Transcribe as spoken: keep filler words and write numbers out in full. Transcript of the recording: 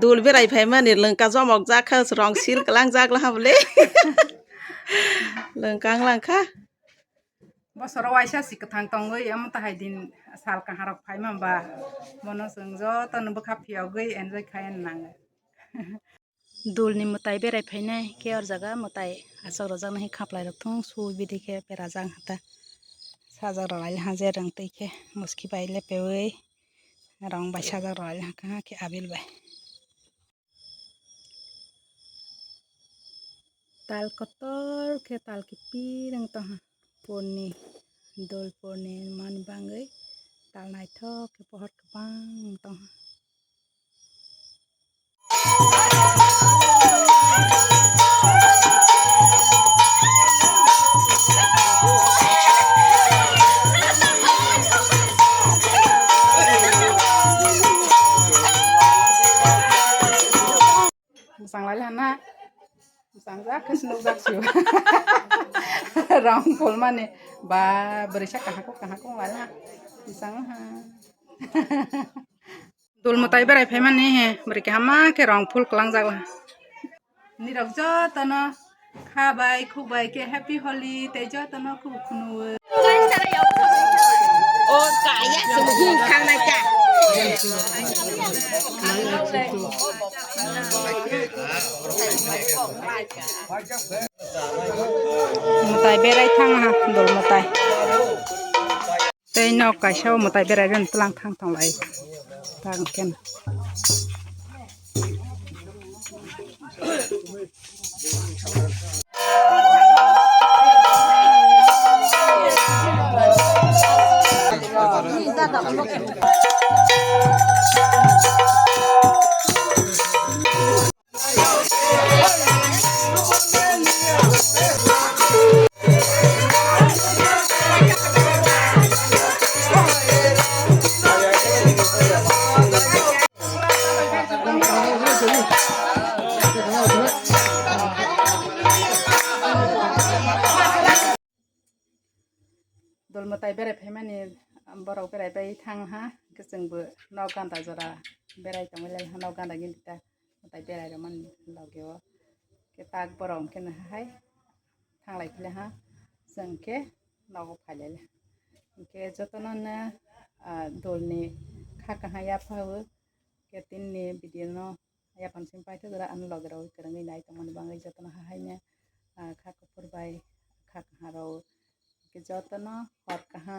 Dul berai phaimani lwngka jomok jak kha, rong sil kwlang jak laha bole. Lwngka wng lang kha. Bosoro waisa si kwthang tongwi, omo tahai din sal kaharok phaima ba. Bono chwng jotono bwkha phiyogwi enjoy khai nango. Dulni mwtai berai phainai khe or jaga mwtai achuk rwjaknai khe khaplai rok thung su bidi khe berajak hata. Sajak rwlai ha je rwng twi khe muski bai lepeui rong bai sajak rwlai ha khe abil bai. Tal kotor khe tal kiphil wng tongha purni dul purni mani bagwi tal naithok khe pohor kwbang wng tongha. Bwsang lai hana. Bwsang jak khe se nukjak sio. Rong phul mani ba bwrwi sa kahako kahako lai ha. Bwsang ha. Dul mwtai berai phaimani he bwrwi kaham ma khe rong phul kwlangjak lai. Nirok jotono kha bai khuk bai khe happy Holi tei jotono khuk khunu. O kaya se hing khangnai ta. Mwtai berai thang ha dol mwtai. Tei nok kaisa o mwtai berai rwna twlang thang tong lai. Tang khe. Dol mwtai berai phaimani borok berai pai thang ha, hwnkhe chwngbo nok ganda jora berai tongwi lai ha, nok ganda gini ta mwtai berai rwmani loge o. Hwnkhe tak borok hwnkhe no hai thanglai phila ha, chwng khe nogo phai lai ha. Hwnkhe jotono no, ah, dolni kha kaha yapha o, hwnkhe tinini video no Yaphan simi paithak jora ani loge rok kwrwngwi nai tongmani bagwi jotono hahaino, ah, kha kuphur bai kha kaha rok jotono hor kaha